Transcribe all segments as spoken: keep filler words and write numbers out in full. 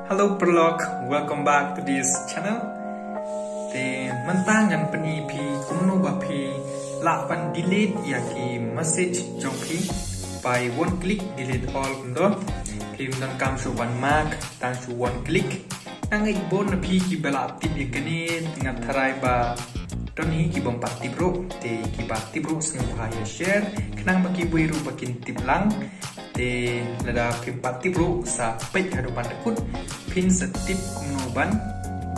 Hello paralok, welcome back to this channel. Te mynta ngan pyni phi kumno ba phi lah ban delete ïa ki message jong phi by one click delete all kumto. Phim donkam shuh ban mark, tang shu one click. Nga ngeit bun na phi kiba la tip ïa kane, nga tharai ba don hi kibym pat tip ruh, te kiba tip ruh sngewbha ïa share khnang ba kiwei ruh ba kin tip lang. Te lada phim pat tip ruh sa peit haduh ban da kut, phin sa tip kumno ban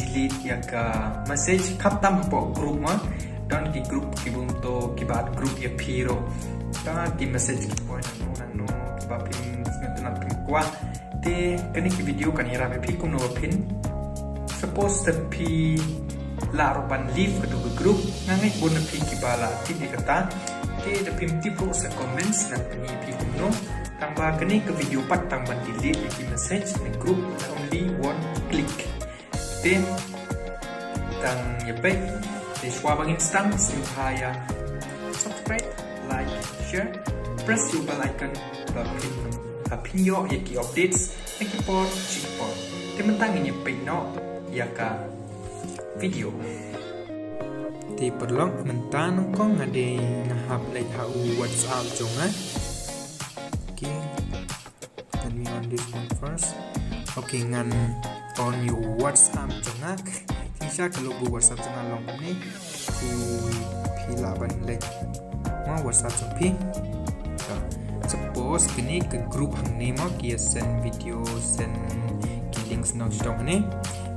delete ïa ka message, khamtam hapoh group ma. Don ki group ki bun to kiba add group ïa phi ruh. Te ki message ki poi nangno nangno kiba phim sngewtynnat phi kwah. Te kane ki video kan ïarap ïa phi kumno ba phin. Suppose te phi lah ruh ban leave kato ka group, nga ngeit bun na phi kiba la tip ïa kata. Te da phim tip ruh sa comments ngan pyni ïa phi kumno. Tang ba kane ka video pat tang ban delete ïa ki message na group, only one click. Te tang ïa peit. Te shuwa ba ngin sdang, sngewbha ïa subscribe, like, share, press ïa u bell icon ba phin, ba phin ïoh ïa ki updates na ki por shi por. Te mynta ngin ïa peit noh ïa ka video. Te paralok, mynta nyngkong nga dei nga hap leit ha u WhatsApp jong nga. Okay. Let me on this one first. Okay, ngan on ïa u WhatsApp jong nga. Shisha ka logo WhatsApp jong nga long kumne. Phi, phi lah ban leit ma WhatsApp jong phi. Suppose kane ka group hangne ma, ki ïa send video, send ki links nongshong hangne.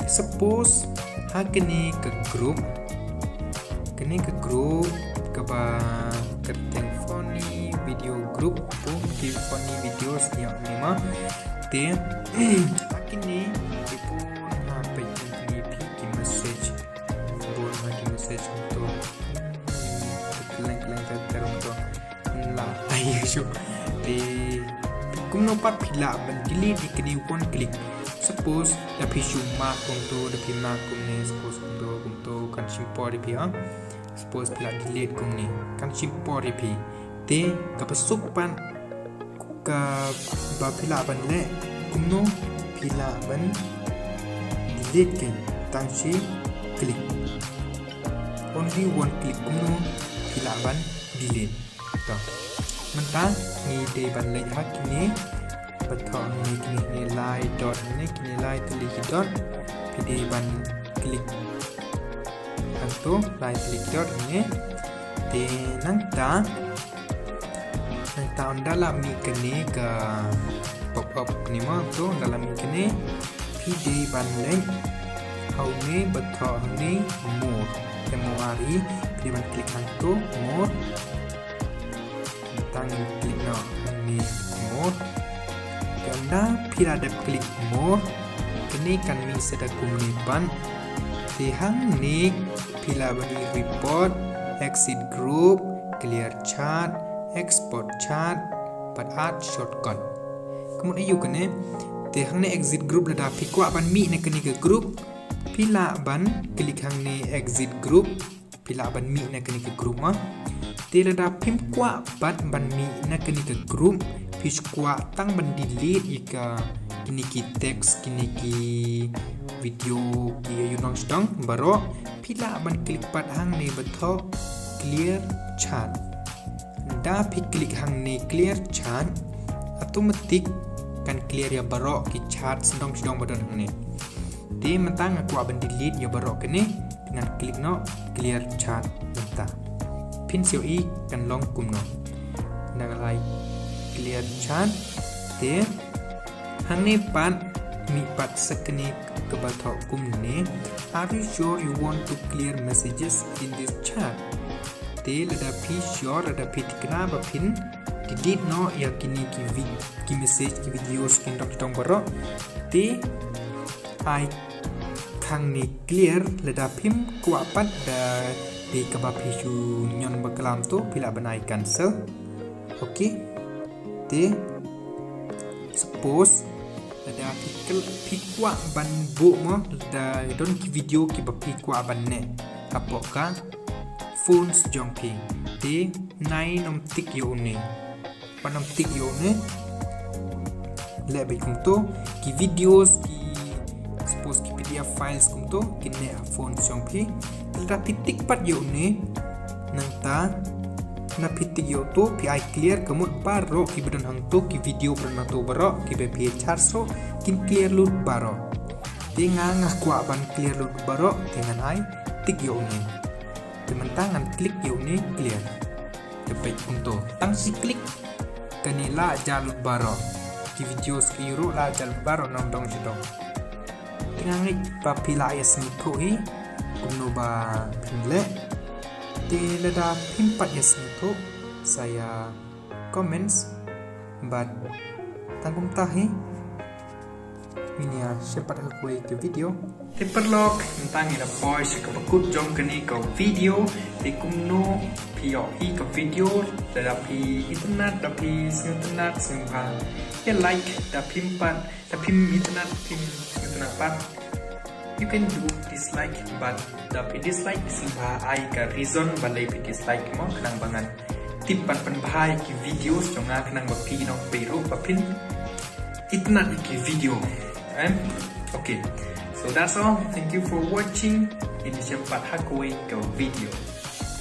Suppose ha kane ka group, kane ka group kaba kyrteng funny video group, bun ki funny videos ïa hangne ma. Te ha kine ki bun ha peit kine phi ki message. Bun ha ki message kumto. Kylleng kylleng ter ter kumto. La ai shu. Te kumno pat phi lah ban delete ïa kine one click. Suppose da phi shu mark kumto, da phi mark kumne, suppose kumto kumto, kan shim por ïa phi ha. Suppose phi lah delete kumne, kan shim por ïa phi. Te kaba suk pat kaba phi lah ban leh, kumno phi lah ban delete, kan tang shi click. Only one click kumno phi lah ban delete. To. Mynta ngi dei ban leit ha kine, ba thoh hangne kine, kine lai dot hangne, kine lai tylli ki dot. Phi dei ban click hangto, lai tylli ki dot hangne. Te nangta, nangta ynda la mih kane ka pop up kane mo, to ynda la mih kane, phi dei ban leit ha une ba thoh hangne more, M O R E, phi dei ban click hangto more. Tang click noh hangne more. Te ynda phi la dep click more, kane kan mih sa da kumne pat. Te hangne phi lah ban i report, exit group, clear chat, export chat, bad add shortcut. Kumno ïa u kane? Te hangne exit group, lada phi kwah ban mih na kane ka group, phi lah ban click hangne exit group. Phi lah ban mih na kane ka group mo. Te lada phim kwah pat ban mih na kane ka group, phi shu kwah tang ban delete ïa ka kine ki text, kine ki video, ki ïa u nongshong baroh, phi lah ban click pat hangne ba thoh clear chat. Da phi click hangne clear chat, automatic kan clear ïa baroh ki chat sdang sdang ba don hangne. Te mynta nga kwah ban delete ïa baroh kine, ngan click noh clear chat mynta. Phin sa ïohi kan long kumno. Nda nga lai clear chat. Te hangne pat mih pat sa kane kaba thoh kumne. Are you sure you want to clear messages in this chat? Te lada phi sure, lada phi thikna ba phin delete noh ïa kine ki vid-, ki message, ki videos, ki dong dong baroh. Te ai hangne clear, lada phim kwah pat da dei kaba phi shu ñion baklam to phi lah ban ai cancel. Okay. Te suppose lada phi kwah ban buh mo, lada don ki video kiba phi kwah ban neh hapoh ka phones jong phi, te nai nym tick ïa une. Pat nym tick ïa une. Leh bad kumto ki videos, ki files kumto kin neh ha phone jong phi. Lada phi tick pat ïa une, nangta na phi tick ïa uto, phi ai clear, ka mut baroh kiba don hangto, ki video ba don hangto baroh kiba phi charge ruh, kin clear lut baroh. Te nga nga kwah ban clear lut baroh, te ngan ai tick ïa une. Te mynta ngan click ïa une clear. Te peit kumto, tang shi click kane la jah lut baroh. Ki videos ki ruh la jah lut baroh, ym don shuh. Te nga ngeit ba phi la ïa sngewthuh hi kumno ba phin leh. Te lada phim pat ïa sngewthuh, sa ïa comments. Bad tang kumta hi ngin ïa shim pat ha kawei ka video. Te paralok, mynta ngin ïa poi sha kaba kut jong kane ka video. Te kumno phi ïohi ka video, lada phi itynnad, da phi sngewtynnad, sngewbha ïa like, da phim pat, da phim itynnad, phim sngewtynnad pat, you can do dislike, but da phi dislike, sngewbha ai ka reason balei phi dislike mo, khnang ba ngan tip ban pynbha ïa ki videos jong nga, khnang ba phi nongpeit ruh ba phin itynnad ïa ki video. Eh? Okay. So that's all. Thank you for watching. Ngin ïa shim pat ha kawei ka video.